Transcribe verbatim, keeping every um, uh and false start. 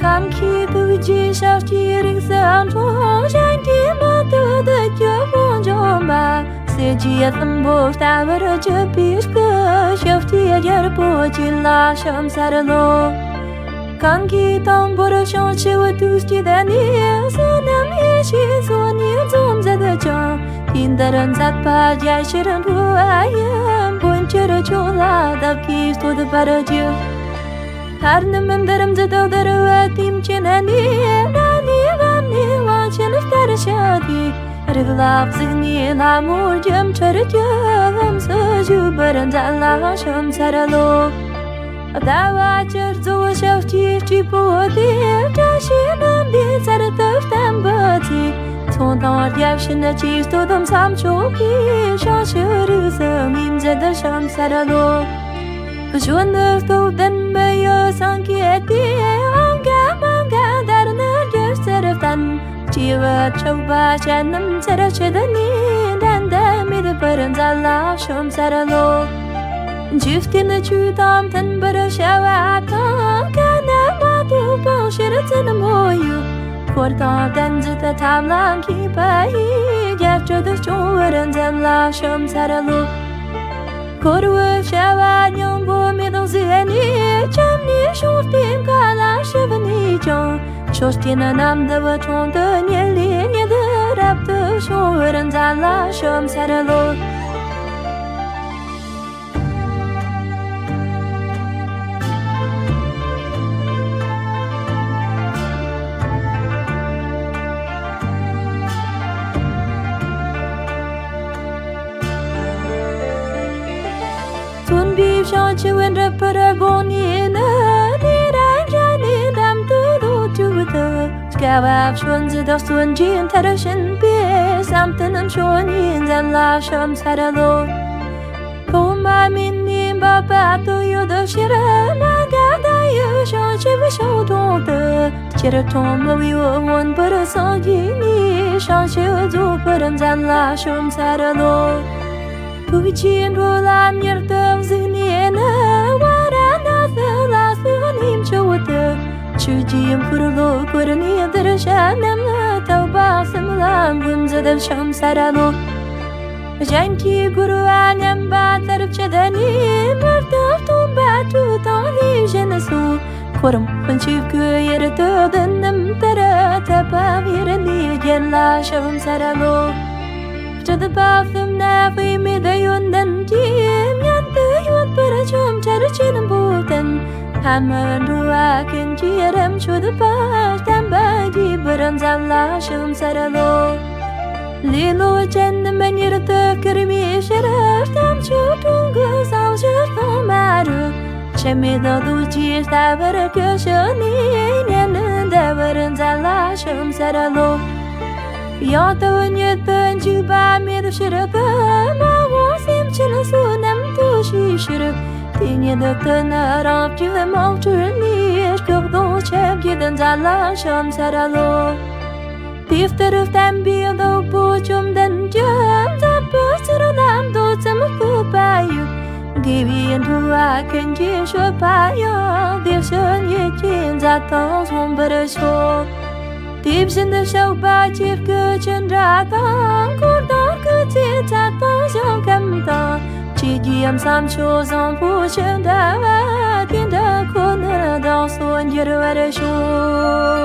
ནམ་མཁའི་ཐུགས་རྗེའི་ཞབས་ཀྱི་རིགས་སུ་འཁྲུངས། གཞན་གྱིས་མི་ཐུབ་བདུད་ཀྱི་དབང་འཇོམས་པ། གསེར་གྱི་ཟླུམ་པོ་ལྟ་བུར་གྱུར་པའི་སྐུ། ཞབས་ཀྱི་རྒྱལ་པོ་ཁྱེད་ལ་ཕྱག་འཚལ་ལོ། གང་གི་དང་པོར་བྱང་ཆུབ་ཐུགས་བསྐྱེད་ནས། བསོད་ནམས་ཡེ་ཤེས་སོ་ནི་འཛོམས་མཛད་ཅིང་། དུས་འདིར་མཛད་པ་རྒྱ་ཆེར་འགྲོ་བ་ཡི། མངོན་གྱུར་མཆོག་ལ་བདག་གིས་བསྟོད་པར་བགྱི། ལྷ་རྣམས་འདིར་འཛིན་བདར་བ་དུས་མཁྱེན་ནས། ན་ནས་བབས་ནས་དབང་ཆེན་ལྟར་བྱས་ཏེ། རིགས་ལ་གཟིགས་ནས་ལྷ་མོ་སྒྱུ་འཕྲུལ་གྱི། ལམ་སྲོལ་བཞུགས་པར་མཛད་ལ་ཕྱག་འཚལ་ལོ། ཟླ་བ་བཅུ་རྫོགས་ཞབས་ཀྱི་སྤྲས་པོ་སྟེ། བཀྲ་ཤིས་རྣམ་པའི་ཚལ་དུ་བསྟན་པའི་ཚེ། ཚོང་དང་རྒྱལ་ཕྱིན་ཅི་སྟོད་མཚམས་ཕྱོགས་ཀྱི། བྱང་ཕྱོགས་རིགས་སུ་ངོས་འཛིན་དུ་ཕྱག་འཚལ་ལོ། གཞོན་ནུ་སྟོབས་ལྡན་མི་ཡི་སེང་གེ་སྟེ། ཨང་ཀ་མ་ག་དྷརྨ་སྒྱུ་རྩལ་བསྟན། སྐྱེས་བུ་འཁྲུལ་པ་ཅན་རྣམས་ཚར་བཅད་ནས། འགྲན་ཟླ་མེད་པར་མཛད་ལ་ཕྱག་འཚལ་ལོ། འཇིག་རྟེན་ཆོས་དང་མཐུན་པར་བྱ་བ་དང་། ག་ན་མ་ཐོ་སྤང་ཕྱིར་བཙུན་མོ་ཡི། འཁོར་དང་བསྟན་འཛིན་ཐབས་ལ་མཁས་པ་ཡི། རྒྱ་སྐྱེད་སྐྱོང་བར་མཛད་ལ་ཕྱག་འཚལ་ལོ། འཁོར་བའི་བྱ་བ་སྙིང་པོ་མེད་གཟིགས་ནས། འཁྱམས་ནས་བྱང་སྟེ་མཁའ་ལ་ཞིབ་ནས་ཀྱང་། མཆོད་རྟེན་རྣམས་འདི་བ་དྲུང་དུ་ཉིད་ལས་ཉིད། རབ་ཏུ་བྱུང་བར་མཛད་ལ་ཕྱག་འཚལ་ལོ། བརྩོན་པས་བྱང་ཆུབ་འགྲུབ་པར་དགོངས་ནས་ནི། དེ་རང་རྒྱལ་ནས་འགྲམ་དུ་ལོག་བཅུག་སྟེ། སྐལ་བ་བྱོན་མཛད་བརྩོན་འགྲུས་མཐར་ཕྱིན་པའི། བསམ་གཏན་མཆོག་ནས་མཛད་ལ་ཕྱག་འཚལ་ལོ། ཐོག་མ་མེད་ནས་འབད་པ་དོན་ཡོད་ཕྱིར། མ་ག་དྷ་ཡི་བྱང་ཆུབ་ཤིང་དྲུང་དུ། སྐྱིལ་ཀྲུང་མི་གཡོ་མངོན་པར་སངས་རྒྱས་ནས། བྱང་ཆུབ་རྫོགས་པར་མཛད་ལ་ཕྱག་འཚལ་ལོ། ཐུགས་རྗེའི་འགྲོ་ལམ་མྱུར་དུ་གཟིགས་ནས་ནི། ཝཱ་རཱ་ཎ་སི་ལ་སོགས་གནས་མཆོག་ཏུ། ཆོས་ཀྱི་འཁོར་ལོ་བསྐོར་ནས་གདུལ་བྱ་རྣམས། ཐེག་པ་གསུམ་ལ་མགོན་མཛད་ཕྱག་འཚལ་ལོ། གཞན་གྱིས་བསྐོར་བ་ཉམས་པ་ལྟར་བྱས་ནས། མི་རྟག་སྟོན་པ་སྤྲུལ་དང་ལས་གཞན་སོགས། འཁོར་མང་ཆོས་སྐུ་ཡུལ་དུ་བདུན་རྣམ་ལྟར། ཐེག་པ་དབྱེར་མེད་རྒྱན་ལ་ཕྱག་འཚལ་ལོ། སྲིད་པ་གསུམ་ན་དཔེ་མེད་ཡོན་ཏན་གྱིས། མཉན་དུ་ཡོད་པར་ཆོ་འཕྲུལ་ཆེན་པོ་བསྟན། ལྷ་མི་འགྲོ་བ་ཀུན་གྱི་རབ་མཆོད་པ། བསྟན་པ་རྒྱས་པར་མཛད་ལ་ཕྱག་འཚལ་ལོ། ལེ་ལོ་ཅན་རྣམས་མྱུར་དུ་བསྐུལ་བའི་ཕྱིར། རྟ་མཆོག་གྲོང་གི་གསང་ཞིང་གཏོང་མ་རུ། འཆི་མེད་རྡོ་རྗེ་ལྟ་བུར་སྐུ་བཞུགས་ནས། གཉེན་བདག་པོར་མཛད་ལ་ཕྱག་འཚལ་ལོ། ཡང་དུ་ཉིད་དུ་འཇིགས་པ་མེད་ཕྱིར་དུ། མ་འོངས་སེམས་ཅན་བསོད་ནམས་དུ་ཞུས་ཕྱིར། དེ་ཉིད་དུ་ནི་རང་བྱུང་མང་སྤྲུལ་ནས། སྐུ་གདུང་ཆེ་བརྒྱད་མཛད་ལ་ཕྱག་འཚལ་ལོ། དེ་ལྟར་བསྟན་པའི་བདག་པོ་བཅོམ་ལྡན་གྱིས། མཛད་པའི་ཚུལ་རྣམས་མདོ་ཙམ་བཀོད་པ་ཡི། དགེ་བའི་འགྲོ་བ་ཀུན་གྱི་སྤྱོད་པ་ཡང་། དེ་བཞིན་ཡིད་ཀྱིས་མཛད་དང་བསྲུང་བར་ཤོག། དེ་བཞིན་བཤགས་པ་ཆོས་སྐུ་ཅི་འདྲ་དང་། འཁོར་དང་སྐུ་ཚེ་ཚད་དང་ཞིང་ཁམས་དང་། ཆོས་ཀྱི་མཚམས་མཆོག་བཟང་པོ་ཅི་འདྲ་བ། དེ་འདྲ་ཁོ་ནར་བདག་སོགས་འགྱུར་བར་ཤོག།